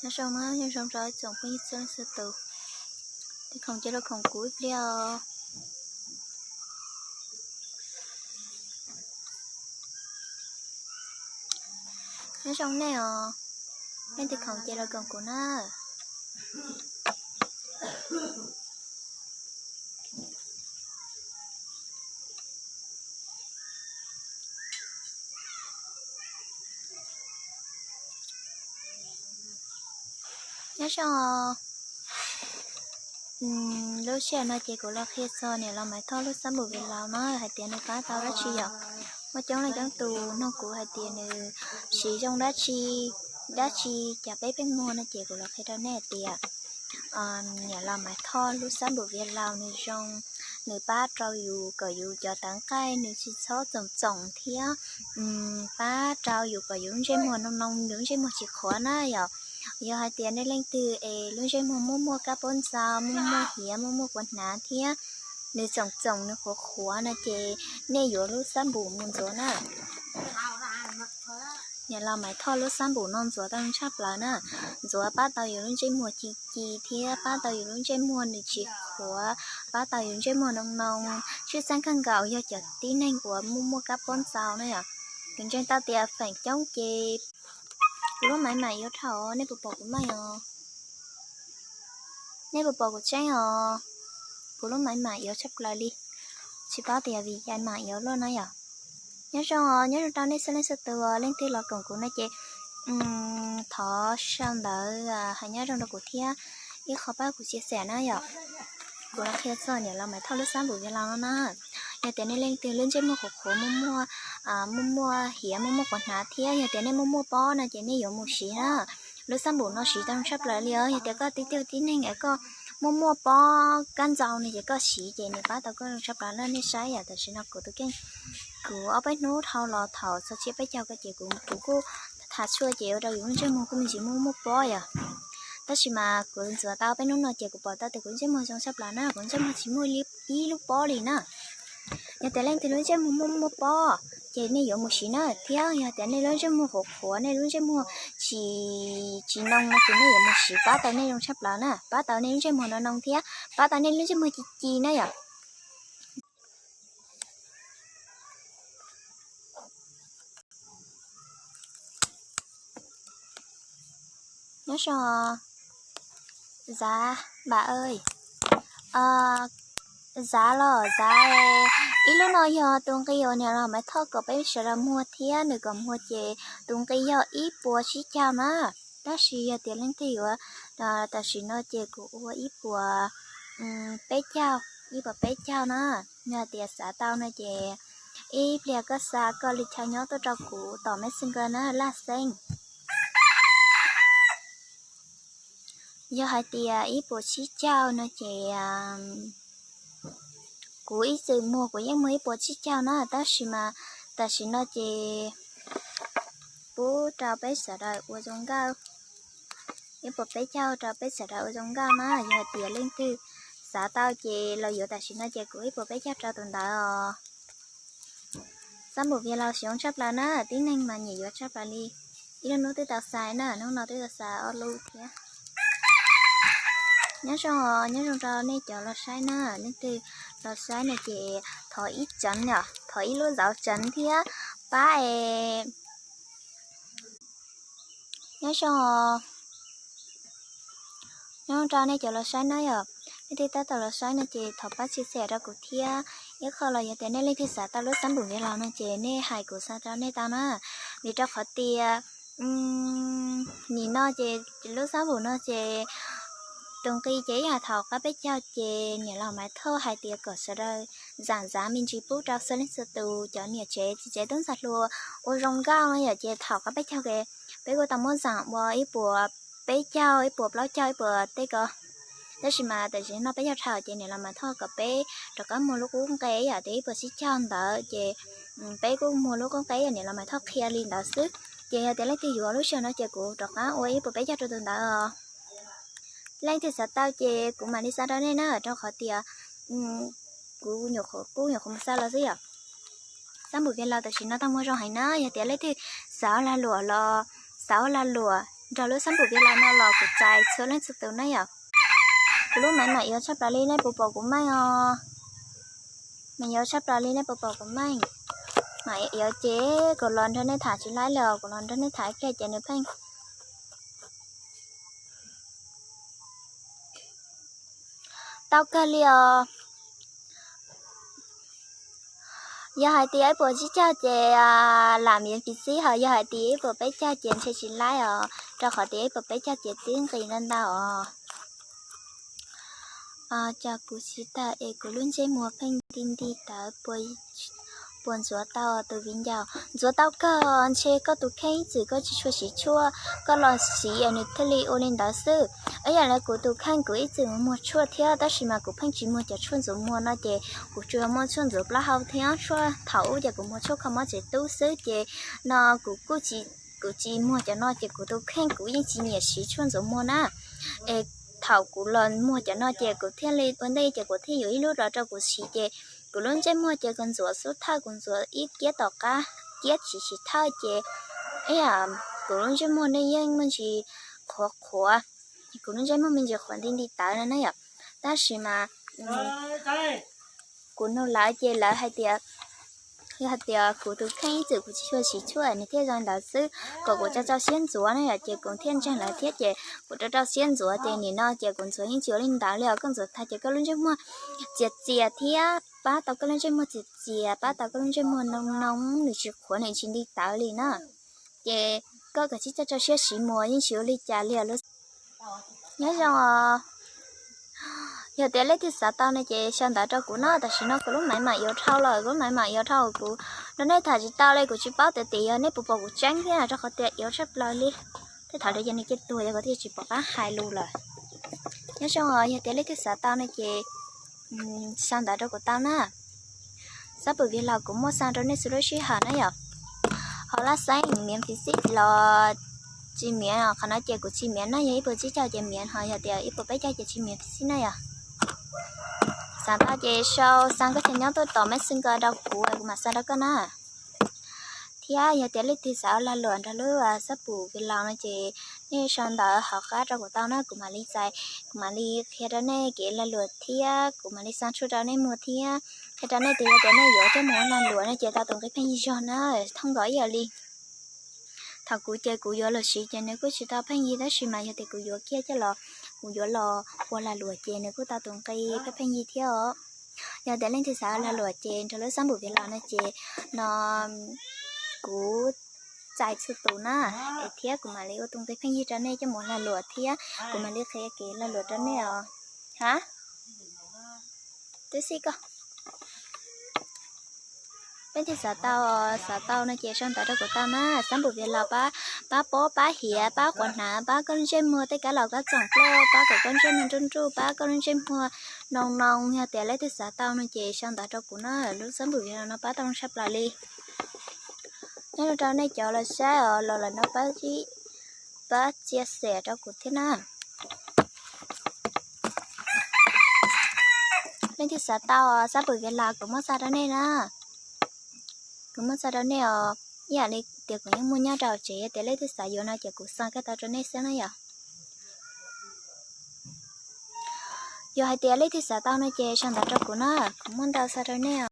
Nyob zoo na, nyob zoo rau tsoom phooj ywg txhua leej txhua tus. Tus khoom ces los khoom kuv ib pliag os. Nyob zoo nej os, nej tus khoom ces los khoom kuv na. Nyob zoo, lub sij hawm no ces kuv los qhia txog niam laus Maiv Thoj lub xab npum viv laus no hais tias nws pab tau dab tsi yom. Muaj coob leej coob tus nug kuv hais tias nws siv zoo dab tsi, dab tsi cas peb pheej muag no ces kuv los qhia rau nej hais tias niam laus Maiv Thoj lub xab npum viv laus nws zoo, nws pab rau yus kom yus cov tawv nqaij nws tsis txhob txoom txoom thiab pab rau yus kom yus lub ntsej muag noo noo, yus lub ntsej muag tsis qhuav na yom. Yog hais tias nej leej twg es lub ntsej muag muaj muaj kab pob ntxaus, muaj muaj hiav, muaj muaj quav hnav thiab nws txoom txoom nws qhuav qhuav no ces nej yuav lub xab npum mus ntxuav na. Niam laus Maiv Thoj lub xab npum no ntxuav tau tshaj plaws na. Ntxuav pab tau yus lub ntsej muag ci ci thiab pab tau yus lub ntsej muag nws tsis qhuav, pab tau yus ntsej muag noo noo. Tshwj xeeb kawg nkaus yog cov tib neeg uas muaj muaj kab pob ntxaus na yom. Kuv ntseeg tau tias feem coob ces kuv lub maiv mam yuav dhau, nej puas pom kuv meej os? Nej puas pom kuv tseeb os? Kuv lub maiv mam yuav tshaj plaws li, tsis paub tias vim cas mam yuav luaj na yom. Nyob zoo os, nyob zoo rau nej txhua leej txhua tus, leej twg los koom kuv no ces thov sau ntawv hais nyob zoo rau kuv thiab ib qho pab kuv chia sẻ na yom. Kuv los qhia txog niam laus Maiv Thoj lub xab npum viv laus no na. Yog tias nej leej twg lub ntsej muag qhuav qhuav, muaj muaj, muaj muaj hiav, muaj muaj quav hnav thiab yog tias nej muaj muaj pob no ces nej yuav mus siv na. Lub xab npum no siv tau tshaj plaws li os. Yog tias koj tib tug tib neeg es koj muaj muaj pob kab ntxaus no ces koj siv ces nws pab tau koj tshaj plaws na. Nej saib yom, tam sim no kuv tus kheej, kuv ob peb hnub dhau los thaum txog tsiab peb caug ko ces kuv kuv kuj tham tshuaj ces ua rau yus lub ntsej muag kuj me ntsis muaj muaj pob yom. Tab sis mas kuv ntxuav tau peb hnub no ces kuv pom tau tias kuv ntsej muag zoo tshaj plaws na, kuv ntsej muag tsis muaj ib lub pob li na. Yog tias leej twg lub ntsej muag muaj muaj pob ces nej yuav mus siv na, thiab yog tias nej lub ntsej muag qhuav qhuav, nej lub ntsej muag tsis, tsis noo no ces nej yuav mus siv pab tau nej zoo tshaj plaws na, pab tau nej lub ntsej muag noo noo thiab pab tau nej lub ntsej muag ci ci na yom. Nyob zoo, Zav Npam, Zav los Zav, ib lub no yog tus nqi uas niam laus Maiv Thoj kom peb sawv daws muag thiab nws kom muag ces tus nqi yog ib puas tsib caug na. Tab sis yog tias leej twg yuav, tam sim no ces kuv ua ib puas peb caug, ib puas peb caug na. Yog tias xav tau no ces ib pliag koj xa koj li chaw nyob tuaj rau kuv tom Messenger na, laj xeeb. Yog hais tias ib puas tsib caug no ces kuv ib txwm muag kuv yeej muag ib puas tsib caug na, tab sis mas tam sim no ces pub rau peb sawv daws ua zoo nkauj, ib puas peb caug rau peb sawv daws ua zoo nkauj na. Yog hais tias leej twg xav tau ces los yuav tam sim no ces kuv ib puas peb caug rau tus ntawd os. Xab npum viv laus siv zoo tshaj plaws na, tib neeg mas nyiam yuav tshaj plaws li. Ib lub hnub twb tau xa na, hnub no twb tau xa ob lub thiab. Nyob zoo os, nyob zoo rau nej cov los saib na, leej twg los saib no ces thov ib tsev yom, thov ib lub zauv tsev thiab pab es. Nyob zoo os, nyob zoo rau nej cov los saib na yom, nej twb tab tom los saib no ces thov pab chia sẻ rau kuv thiab ib qho los yog tias nej leej twg xav tau lub xab npum viv laus no ces nej hais kuv xa rau nej tau na. Vim rau qhov tias nim no ces lub xab npum no ces tus nqi ces ib yam thaum qab peb caug ces niam laus Maiv Thoj hais tias kom sawv daws zaam zav me ntsis pub rau txhua leej txhua tus cov niam tsev txiv tsev tub ntxhais hluas ua zoo nkauj no yom, ces thaum qab peb caug ces peb kuj tau muab zaam ua ib puas peb caug, ib puas plaub caug, ib puas tej ko. Tab sis mas tam sim no peb caug dhau ces niam laus Maiv Thoj kom peb rov qab muag lub qub nqe yom, tias ib puas tsib caug ntawd ces peb kuj muag lub qub nqe yom, niam laus Maiv Thoj qhia li ntawd xwb. Ces yog tias leej twg yuav lub sij hawm no ces kuv rov qab ua ib puas peb caug rau tus ntawd os. Leej twg xav tau ces kuv mam li xa rau nej na, rau qhov tias kuv nyuam qhuav, kuv nyuam qhuav mus xa los xwb yom. Xab npum viv laus tam sim no tau muag zoo heev na, yog tias leej twg xav ua lag luam los xav ua lag luam, nrog lub xab npum Viv Las no los kuv txais txhua leej txhua tus na yom. Kuv lub maiv mam yuav tshaj plaws li nej puas pom kuv meej os. Mam yuav tshaj plaws li nej puas pom kuv meej. Mam yuav ces kuv los nrog nej tham tsis laib li os, kuv los nrog nej tham ib pliag ces nws pheej tau kawg li os. Yog hais tias ib puas tsib caug ces lam miv fiv xib, ho yog hais tias ib puas peb caug ces ntshe tsis laib os, rau qhov tias ib puas peb caug ces twb nqis ntau ntau os. Cas kuv siv tag es kuv lub ntsej muag pheej nti nti tawv, puas ntxuav tau tus viv ncaus? Ntxuav tau kawg, ntshe koj tus kheej ib txwm koj tsis tshua siv tshuaj, koj los siv es nws thiaj li ua li ntawd xwb. Ib yam li kuv tus kheej kuv ib txwm muag tshuaj thiab, tab sis mas kuv pheej tsis muag cov tshuaj ntxuav muag no ces kuv tsuas yog muag tshuaj ntxuav plaub hau thiab tshuaj thaum ub ces kuv muag tshuaj kho mob tsev tub xwb ces no kuv kuj tsis, kuv tsis muag cov no ces kuv tus kheej kuv yeej tsis nyiam siv tshuaj ntxuav muag na. Es thaum kuv los muag cov no ces kuv thiaj li ua ntej ces kuv thiaj yuav ib lub los rau kuv siv ces kuv lub ntsej muag ces kuv ntxuav xub thawj kuv ntxuav ib kiab tom qab kiab tsis siv thawj ces ib yam kuv lub ntsej muag ne yeej me ntsis qhuav qhuav, kuv lub ntsej muag me ntsis qhuav nti nti tawv no na yom. Tab sis mas kuv nug lawv ces lawv hais tias, yog hais tias kuv tus kheej ib txwm kuv tsis tshua siv tshuaj nws thiaj zoo ntawd xwb, kom kuv rau rau siab ntxuav na yom, ces kuv thiaj ntseeg lawv thiab ces kuv rau rau siab ntxuav ces nim no ces kuv ntxuav yeej tsis ua li ntawd li os. Koj ntxuav tag ces koj lub ntsej muag txias txias thiab pab tau koj lub ntsej muag txias txias, pab tau koj lub ntsej muag noo noo, nws tsis qhuav nws tsis nti tawv li na. Ces koj kav tsij rau rau siab siv mus yeej tsis ua li cas li os. Nyob zoo os. Yog tias leej twg xav tau no ces sau ntawv rau kuv na, tam sim no kuv lub maiv mam yuav dhau lawm, kuv lub maiv mam yuav dhau kuv rau nej tham tsis tau li, kuv tsis paub tias yog nej puas pom kuv tseeb thiab rau qhov tias yuav tshaj plaws li. Tej thaum lawv yog nws cia tuag yog kuv thiaj tsis pom qab hais lus lawm. Nyob zoo os, yog tias leej twg xav tau no ces sau ntawv rau kuv tau na. Xab pum Viv Las kuv muaj xa rau nej txhua lub sij hawm na yom. Ho laj xeeb miv fiv xib los tsis miv, qhov no ces kuv tsis miv na, yog ib puas tsib caug ces miv, ho yog tias ib puas peb caug ces tsis miv fiv xib na yom. Xav tau ces sau xa koj cov nyob tuaj tom Messenger rau kuv, kuv mam xa rau koj na. Thiab yog tias leej twg xav ua lag luam nrog lub xab pum Viv Las no ces nej sau ntawv hauv qab rau kuv tau na, kuv mam li txais, kuv mam li qhia rau nej kev lag luam thiab kuv mam li xa tshuaj rau nej muag thiab qhia rau nej tias yog tias nej yuav coj mus ua lag luam no ces tau tus nqi pheej yig zog na, thooj nkaus ib yam li thaum kuv ces kuv yuav los siv ces nws kuj tsis tau pheej yig, tab sis mas yog tias kuv yuav kiag coj los, kuv yuav los ua lag luam ces nws kuj tau tus nqi pheej pheej yig thiab os. Yog tias leej twg xav lag luam ces nrog lub xab pum Viv Las no ces no kuv txais txhua tus na, es thiab kuv mam li ua tus nqi pheej yig rau nej coj mus lag luam thiab kuv mam li qhia kev lag luam rau nej os. Ha, twb xij koj. Leej twg xav tau, xav tau no ces sau ntawv rau kuv tau na. Xab pum Viv Las pab, pab pob pab hiav pab quav hnav pab koj lub ntsej muag tej kab laus kab txoom ploj, pab kom koj ntsej muag nruj nruj, pab koj lub ntsej muag noo noo. Yog tias leej twg xav tau no ces sau ntawv rau kuv na, lub xab pum Viv Las no pab tau tshaj plaws li. Nyob rau nej cov los saib os, los lawm no pab, pab txia xem rau kuv thiab na. Leej twg xav tau xab pum Viv Las kuv muab xa rau nej na. Kuv muab xa rau nej os, ib yam li tias kuv yeej muaj nyob rau tsev, yog tias leej twg xav yuav no ces kuv xa kiag tau rau nej xwb na yom. Yog hais tias leej twg xav tau no ces sau ntawv rau kuv na, kuv muaj ntau xa rau nej os.